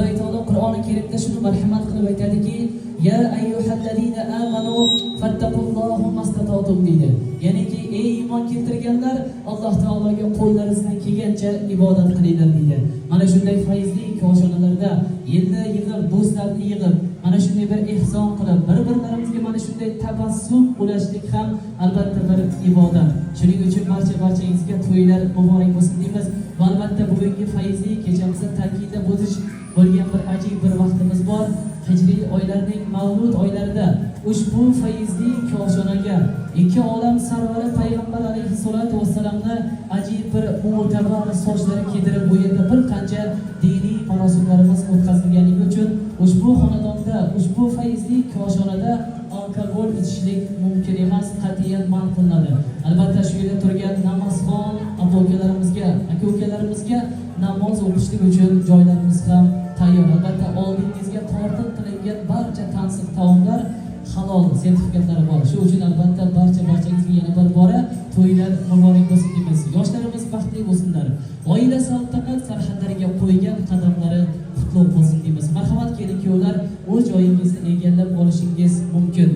Xudoy taolo Qur'oni Karimda shuni marhamat qilib aytadiki: "Ya ayyuhallazina amanu fattaqulloha mastata'tum" deydi. Ya'niki, ey iymon keltirganlar, Alloh taologa qo'llaringizdan kelgancha ibodat qilinglar deydi. Mana shunday fayzli koshonalarda yilda yig'ib, do'stlarni yig'ib, mana shunday bir ehson qilib, bir-birlarimizga mana shunday tabassum ulashlik ham albatta bir ibodat. Shuning uchun barcha barchangizga to'ylar muborak bo'lsin deymiz. Va albatta bugungi fayzli kechamizni ta'kidlab o'tish bo'lgan bir ajib bir vaqtimiz bor. Hijriy oylarning mavlud oylarida ushbu fayzli koshonaga ikki olam sarvari payg'ambar alayhissalotu vassalamni ajib bir mo'tabar sochlari kedirib, bu yerda bir qancha diniy marosimlarimiz o'tkazilganligi uchun ushbu xonadonda, ushbu fayzli koshonada alkogol ichishlik mumkin emas, qat'iyan man qilinadi. Albatta shu yerda turgan namozxon aka ukalarimizga, aka ukalarimizga namoz o'qishlik uchun joylarimiz ham tayyor. Albatta oldingizga tortiq qilingan barcha tansiq taomlar halol sertifikatlari bor. Shu uchun albatta barcha barchangizga yana bir bora to'ylar muborak bo'lsin deymiz. Yoshlarimiz baxtli bo'lsinlar, oila saltanat sarhadlariga qo'ygan qadamlari qutlug' bo'lsin deymiz. Marhamat, kelin kuyovlar, o'z joyingizni egallab olishingiz mumkin.